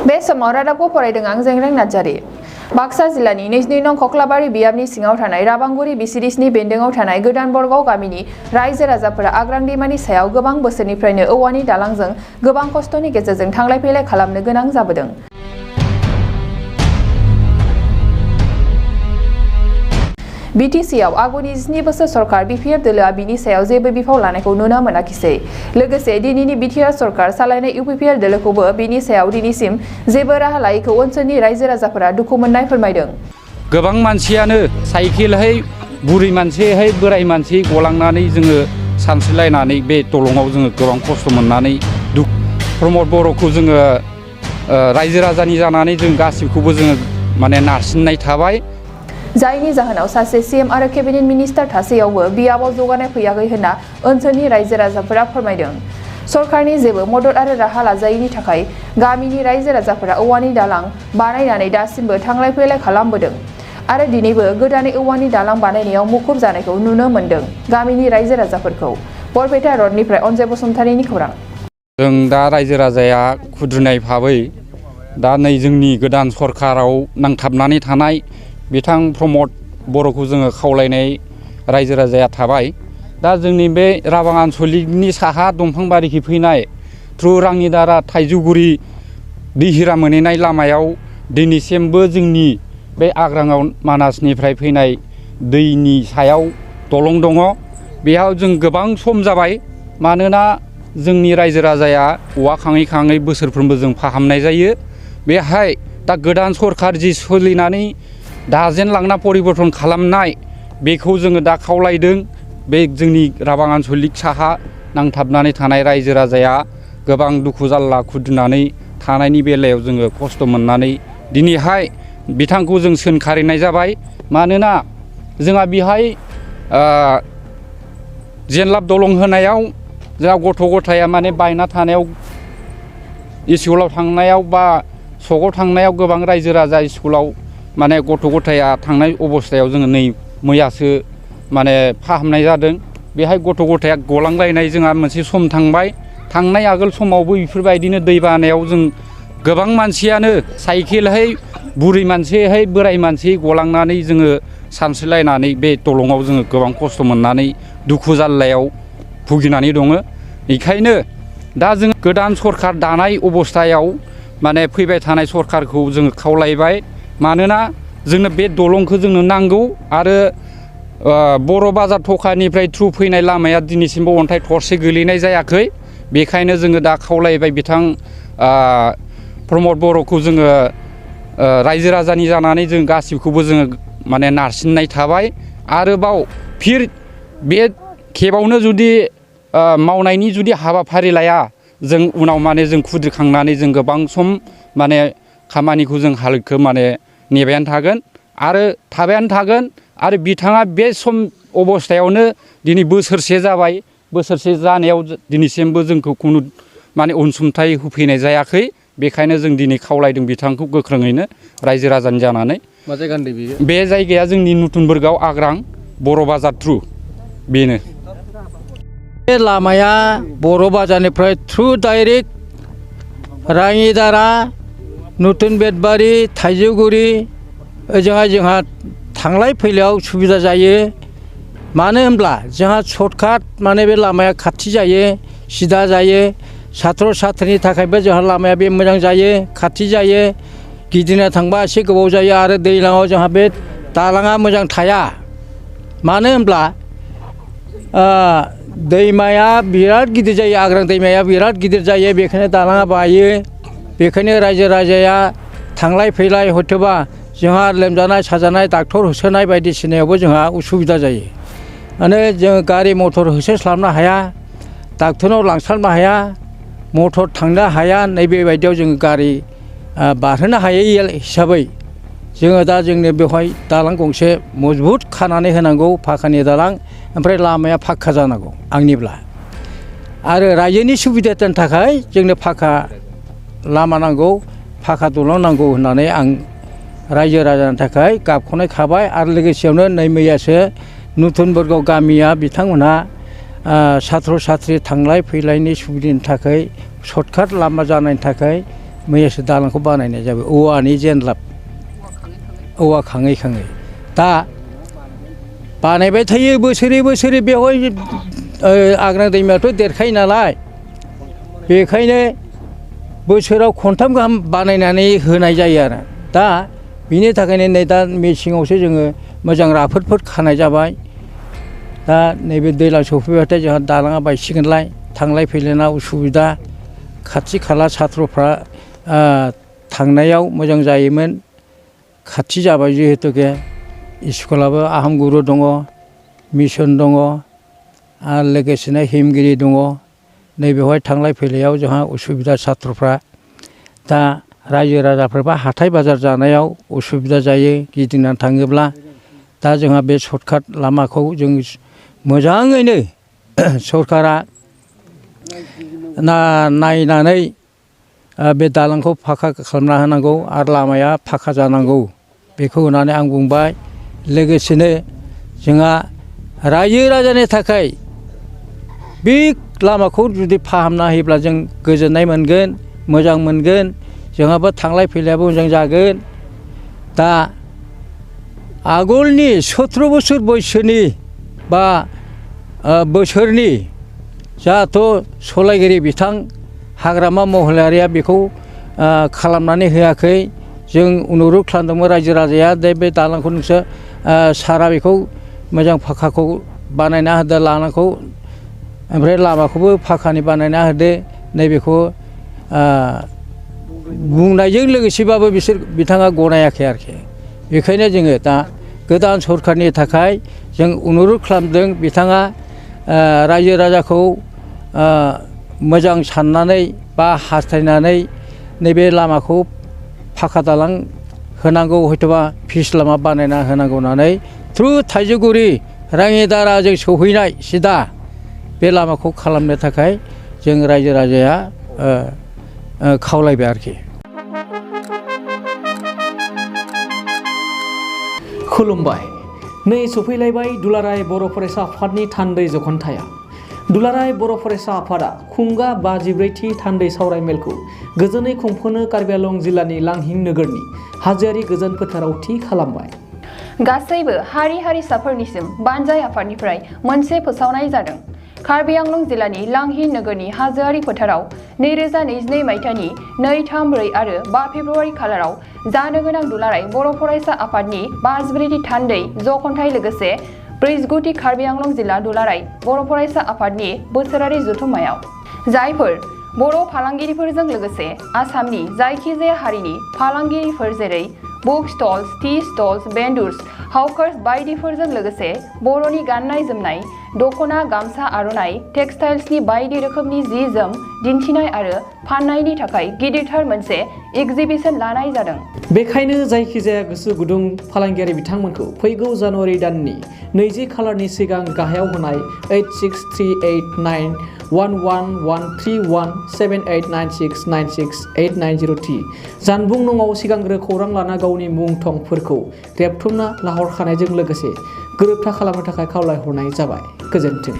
बे समाव रादाबखौ फरायदों आं जेंग्रें नार्जारी। बाक्सा जिल्लानि 22 नं खख्लाबारि बियाबनि सिङाव थानाय राबांगुरि बिसिरिसनि बेन्दोङाव थानाय गोदान बरगाव गामिनि रायजो राजाफोरा आग्रां दैमानि सायाव गोबां बोसोरनिफ्रायनो औवानि दालांजों गोबां खस्थ'नि गेजेरजों थांलाय फैलाय खालामनो गोनां जाबोदों। BTCआव आगुनि 7 बोसोर सरकार बिपिएफ दोलोआ बिनि सायाव जेबो बिफाव लानायखौ नुनो मोनाखिसै। लोगोसे दिनैनि बिटिआर सरकार सालायनाय इउपिपिएल दोलोखौबो बिनि सायाव दिनैसिम जेबो राहा लायैखौ ओनसोलनि रायजो राजाफोरा दुखु मोननाय फोरमायदों। गोबां मानसियानो साइकेलहै बुरै मानसिहै बोराय मानसि गलांनानै जोङो सानस्रिलायनानै बे दलङाव जोङो गोबां खस्थ' मोननानै प्रमद बर'खौ जोङो रायजो राजानि जानानै जों गासिबखौबो जोङो माने नारसिननाय थाबाय। जायनि जाहोनाव सासे सीएम आरो केबिनेट मिनिस्टार थासेयावबो बियाबाव जौगानाय फैयाखै होनना ओनसोलनि रायजो राजाफोरा फोरमायदों। सरकारनि जेबो मदद आरो राहा लाजायैनि थाखाय गामिनि रायजो राजाफोरा औवानि दालां बानायनानै दासिमबो थांलाय फैलाय खालामबोदों आरो दिनैबो गोदानै औवानि दालां बानायनायाव मुखुब जानायखौ नुनो मोन्दों गामिनि रायजो राजाफोरखौ। बरपेटा रडनिफ्राय अनजय बसुमतारीनि खौरां। जों दा रायजो राजाया खुद्रिनाय भाबै दा नै जोंनि गोदान सरकाराव नांथाबनानै थानाय बिथां प्रमद बर'खौ जोङो खावलायनाय रायजो राजाया थाबाय। दा जोंनि बे राबां आन्सलिकनि साहा दंफांबारिखि फैनाय थ्रु रांनिदारा थाइजौगुरि दैहिरा मोनहैनाय लामायाव दिनैसिमबो जोंनि बे आग्राङाव मानासनिफ्राय फैनाय दैनि सायाव दलं दङ। बेयाव जों गोबां सम जाबाय, मानोना जोंनि रायजो राजाया औवा खाङै खाङै बोसोरफ्रोमबो जों फाहामनाय जायो। बेहाय दा गोदान सरकार जि सोलिनानै दाजेनलांना परिबर्तन खालामनाय बेखौ जोङो दा खावलायदों। बे जोंनि राबां आन्सलिक साहा नांथाबनानै थानाय रायजो राजाया गोबां दुखु जाल्ला खुद्रिनानै थानायनि बेलायाव जोङो खस्थ' मोननानै दिनैहाय बिथांखौ जों सोंखारिनाय जाबाय। मानोना जोंहा बेहाय जेनलाब दलं होनायाव जोंहा गथ' गथाया माने बायना थानायाव स्कुलाव थांनायाव बा सकआव थांनायाव गोबां रायजो राजा स्कुलाव माने गथ' गथाया थांनाय अबस्थायाव जोङो नै मैयासो माने फाहामनाय जादों। बेहाय गथ' गथाया गलांलायनाय जोंहा मोनसे सम थांबाय। थांनाय आगोल समावबो बेफोरबायदिनो दै बानायाव जों गोबां मानसियानो साइकेलहै बुरै मानसिहै बोराय मानसि गलांनानै जोङो सानस्रिलायनानै बे दलङाव जोङो गोबां खस्थ' मोननानै दुखु जाल्लायाव भुगिनानै दङ। बेखायनो दा जों गोदान सरकार दानाय अबस्थायाव माने फैबाय थानाय सरकारखौ जोङो खावलायबाय। मानोना जोंनो बे दलंखौ जोंनो नांगौ आरो बर' बाजार थखानिफ्राय थ्रु फैनाय लामाया दिनैसिमबो अन्थाइ थरसे गोलैनाय जायाखै। बेखायनो जोङो दा खावलायबाय बिथां प्रमद बर'खौ जोङो रायजो राजानि जानानै जों गासिबखौबो जोङो माने नारसिननाय थाबाय। आरोबाव फिर बे खेबावनो जुदि मावनायनि जुदि हाबाफारि लाया जों उनाव माने जों खुद्रिखांनानै जों गोबां सम माने खामानिखौ जों हालोदखौ माने नेबायानो थागोन आरो थाबायानो थागोन। आरो बिथाङा बे सम अबस्थायावनो दिनै बोसोरसे जाबाय। बोसोरसे जानायाव दिनैसिमबो जोंखौ खुनु माने अनसुंथाइ होफैनाय जायाखै। बेखायनो जों दिनै खावलायदों बिथांखौ गोख्रोङैनो रायजो राजानि जानानै। मा जायगा होनदों बेयो? बे जायगाया जोंनि नतुनबोरगाव आग्रां बर' बाजार थ्रु बेनो। बे लामाया बर' बाजारनिफ्राय थ्रु डाइरेक्ट राङिदारा नतुन बेदबारि थाइजौगुरि ओजोंहाय जोंहा थांलाय फैलायाव सुबिदा जायो। मानो होनब्ला जोंहा सर्टकाट माने बे लामाया खाथि जायो, सिदा जायो। साथ्र' साथ्रिनि थाखायबो जोंहा लामाया बे मोजां जायो, खाथि जायो। गिदिंना थांबा एसे गोबाव जायो आरो दैज्लाङाव जोंहा बे दालाङा मोजां थाया। मानो होनब्ला दैमाया बिराद गिदिर जायो, आग्रां दैमाया बिराद गिदिर जायो। बेखायनो दालाङा बायो। बेखायनो रायजो राजाया थांलाय फैलाय हयथ'बा जोंहा लोमजानाय साजानाय डाक्टर होसोनाय बायदिसिनायावबो जोंहा उसुबिदा जायो। माने जों गारि मथर होसोस्लाबनो हाया, डाक्टरनाव लांस्लाबनो हाया, मथर थांनो हाया। नैबे बायदियाव जोङो गारि बारहोनो हायै हिसाबै जोङो दा जोंनो बेवहाय दालां गंसे मजबुत खानानै होनांगौ, फाखानि दालां। ओमफ्राय लामाया फाक्का जानांगौ आंनिब्ला। आरो रायजोनि सुबिदानि थाखाय जोंनो फाक्का लामा नांगौ, फाक्का दलं नांगौ होननानै आं रायजो राजानि थाखाय गाबख'नाय खाबाय। आरो लोगोसेयावनो नै मैयासो नतुनबोरगाव गामिया बिथांमोनहा साथ्र' साथ्रि थांलाय फैलायनि सुबिदानि थाखाय सर्टकाट लामा जानायनि थाखाय मैयासो दालांखौ बानायनाय जाबाय औवानि जेनलाब औवा खाङै खाङै दा बानायबाय थायो बोसोरै बेवहाय आग्रां दैमायाथ' देरखायो नालाय बेखायनो बोसोराव खनथाम गाहाम बानायनानै होनाय जायो आरो दा बिनि थाखायनो नै दा मेसेङावसो जोङो मोजां राफोदफोर खानाय जाबाय दा नैबे दैज्लां सफैबाथाय जोंहा दालाङा बायसिगोनलाय थांलाय फैलायना उसुबिदा खाथि खाला सात्र'फ्रा थांनायाव मोजां जायोमोन खाथि जाबाय जिहेतुके स्कुलाबो आहमगुरु दङ मिसन दङ आरो लोगोसेनो हिमगिरि दङ नैबेवहाय थांलाय फैलायाव जोंहा उसुबिदा सात्र'फ्रा दा रायजो राजाफोरबा हाथाय बाजार जानायाव उसुबिदा जायो गिदिंनानै थाङोब्ला दा जोंहा बे सर्टकाट लामाखौ जों मोजाङैनो सरकारा नायनानै बे दालांखौ फाखा खालामना होनांगौ आरो लामाया फाखा जानांगौ बेखौ होननानै आं बुंबाय लोगोसेनो जोंहा रायजो राजानि थाखाय बे लामाखौ जुदि फाहामना होयोब्ला जों गोजोननाय मोनगोन मोजां मोनगोन जोंहाबो थांलाय फैलायाबो मोजां जागोन दा आगोलनि 17 बोसोर बैसोनि बा बोसोरनि जाहाथ' सलायगिरि बिथां हाग्रामा महिलारिया बेखौ खालामनानै होआखै जों अनुरद खालामदोंमोन रायजो राजाया बे दालांखौ नोंसोर सारा बेखौ मोजां फाखाखौ बानायना होदो लामाखौ ओमफ्राय लामाखौबो फाखानि बानायना होदो नैबेखौ बुंनायजों लोगोसेबाबो बिथाङा गनायाखै आरोखि बेखायनो जोङो दा गोदान सरखारनि थाखाय जों अनुरद खालामदों बिथाङा रायजो राजाखौ मोजां साननानै बा हास्थायनानै नैबे लामाखौ फाखा दालां होनांगौ हयथ'बा फिस लामा बानायना होनांगौ होननानै थ्रु थाइजौगुरि राङिदाराजों सौहैनाय सिदा बे लामाखौ खालामनो थाखाय जों रायजो राजाया खावलायबाय आरोखि खुलुमबाय नै सफैलायबाय दुलाराय बर' फरायसा आफादनि थान्दै जखनथाया दुलाराय बर' फरायसा आफादा खुंगा 54थि थान्दै सावरायमेलखौ गोजोनै खुंफुंनो कार्बि आंलं जिल्लानि लांहिं नोगोरनि हाजोआरि गोजोन फोथाराव थि खालामबाय गासैबो हारि हारिसाफोरनिसिम बानजाय आफादनिफ्राय मोनसे फोसावनाय जादों कार्बि आंलं जिल्लानि लांहिं नोगोरनि हाजोआरि फोथाराव 2022 मायथाइनि 2, 3, 4 आरो 5 फेब्रुआरि खालाराव जानो गोनां दुलाराय बर' फरायसा आफादनि 54थि थान्दै जखनथाय लोगोसे 49थि कार्बि आंलं जिल्ला दुलाराय बर' फरायसा आफादनि बोसोरारि जथुम्मायाव जायफोर बर' फालांगिरिफोरजों लोगोसे आसामनि जायखिजाया हारिनि फालांगिरिफोर जेरै book stalls, tea stalls, vendors, hawkers बायदिफोरजों लोगोसे बर'नि गाननाय जोमनाय दख'ना गामसा आर'नाइ टेक्सटाइल्सनि बायदि रोखोमनि जि जोम दिन्थिनाय आरो फाननायनि थाखाय गिदिरथार मोनसे एग्जिबिशन लानाय जादों। बेखायनो जायखिजाया गोसो गुदुं फालांगियारि बिथांमोनखौ फैगौ जानुवारि दाननि 20 खालारनि सिगां गाहायाव होनाय 8638911131789696890890T जानबुं नङाव सिगांग्रो खौरां लाना गावनि मुं थंफोरखौ रेबथुमना लाहरखानायजों लोगोसे गोरोबथा खालामनो थाखाय खावलायहरनाय जाबाय। गोजोन्थों।